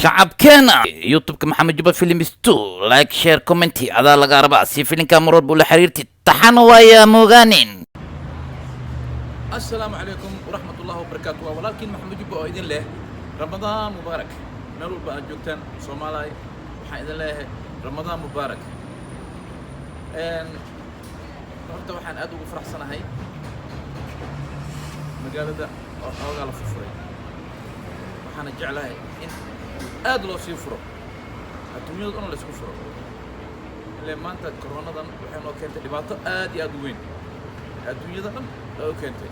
Shacabkeena, YouTube-ka Maxamed Juba Films two, like, share, comment adaa laga rabaa si filinka mar walba ula xiriirtid. Taxan waaya moogaanin. Asalaamu calaykum waraxmat ullahi wabarakaatu. Waa walaalkiin Maxamed Jubba oo idin leh Ramadaan mubaarak. Meel walba aad joogtaan, Soomaaliya, waxaan idin leeyahay Ramadaan mubaarak. Horta waxaan aad ugu faraxsanahay magaalada oo xoogaa la furfuray, waxaana jeclahay in aad loo sii furo, adduunyada dhan la isku furo. Ile maanta koronadan waxay noo keentay dhibaato aad iyo aad u weyn, adduunyada dhan oo keentay.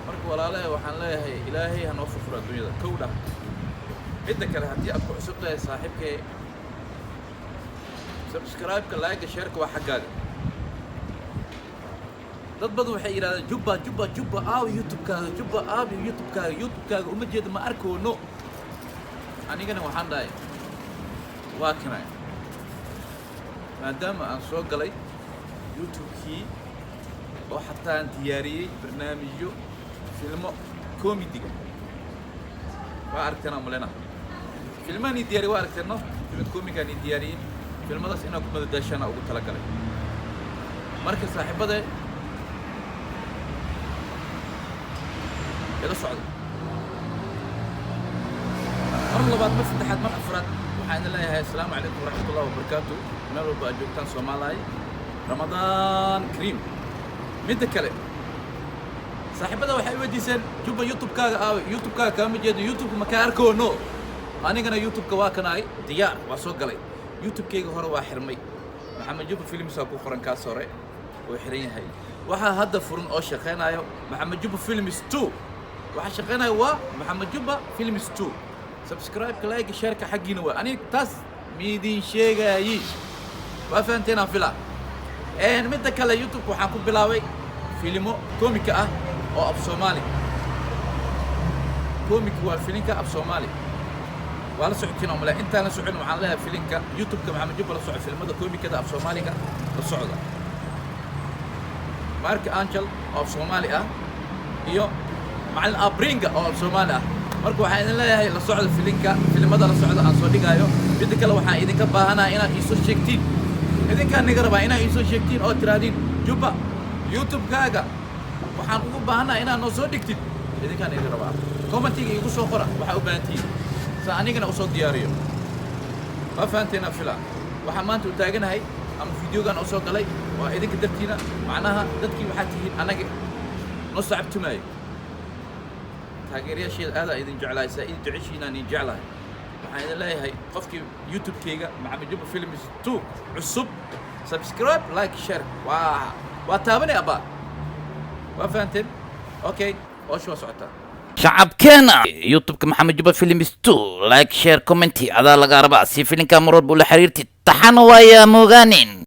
Marka walaalahe, waxaan leeyahay Ilaahay ha noo furfuro adduunyada. Kow dhah. Midda kale, haddii aad ku cusub tahay, saaxiibkay, subscribe-ka, like-ga, share-ka waa xaggaaga. Dad badan waxay yidhahdeen: "Jubba, Jubba, Jubba, aawi YouTube-kaaga? Jubba, aawi YouTube-kaaga? YouTube-kaaga uma jeeda, ma arkoono." Anigana waxaan dhahay waa kanay, maadaama aan soo galay YouTube-kii oo xataa aan diyaariyey barnaamijyo filmo comedy-ga. Waa aragteen aan malena filmahan ii diyaariyey, waa aragteen, no? Filmad comic-gaan ii diyaariyey, filmadaas inaan ku madadaashaana ugu talagalay. Marka saaxiibade, ila socda. Mar labaad, mar saddexaad, mar afraad, waxaan idin leeyahay assalaamu calaykum waraxmatullahi wabarakaatu. Meel walba aad joogtaan, Soomaaliya, Ramadaan kariim. Midda kale, saaxiibada waxay weydiiseen: "Jubba, YouTube-kaaga aawe? YouTube-kaaga kaama jeedo, YouTube-ka ma kaa arkoono." Anigana YouTube-ka waa kanaay, diyaar, waa soo galay. YouTube-kayga hore waa xirmay, Maxamed Jubba Films-aa ku qoran, kaas hore oo xiran yahay. Waxaa hadda furan oo shaqaynayo Maxamed Jubba Films two. Waxaa shaqaynaya waa Maxamed Jubba Films two. Subscribe-ka, like, share-ka xaggiina waa, aniga taas miidin sheegaayi, waa fahanteen aan filaa. Midda kale, YouTube waxaan ku bilaabay filimo comic-a ah oo af Soomaali. Comic waa filinka af Soomaali, waa la socotiin oo male. Intaan la socon, waxaan leeyahay filinka YouTube-ka Maxamed Jubba la soco, filmada comic-ada af Soomaaliga la socda. Marka Angel oo af Soomaali ah iyo Macalin Abringa oo af Soomaali ah. Marka waxaan idin leeyahay la socda filinka, filimada la socda aan soo dhigaayo. Midda kale, waxaan idinka baahanaha inaad iisoo sheegtiin, idinkaan niga rabaa inaad iisoo sheegtiin oo tiraahdiin: "Jubba, YouTube-kaaga waxaan ugu baahanaha inaad noo soo dhigtid." Idinkaan idin rabaa, comment-iga iigu soo qora waxaa u baahantihiin, sa anigana usoo diyaariyo. Waa fahanteena fila. Waxaan maanta u taaganahay ama video-gan usoo galay waa idinka dartiina. Macnaha dadkii waxaad tihiin annaga noo sacabtumaayo, taageerayaasheeda. Aadaa idin jeclahay, saa idin jeceshiinaan idin jeclahay. Waxaan idin leeyahay qofkii YouTube-kayga Maxamed Jubba Films two cusub, subscribe, like, share waa taabanay abba. Waa fahanteen? Okay, howsha waa socotaa. Shacabkeena, YouTube-ka Maxamed Juba Films two, like, share, comment adaa laga rabaa si filinka mar walba ula xiriirtid. Taxan waaya moogaanin.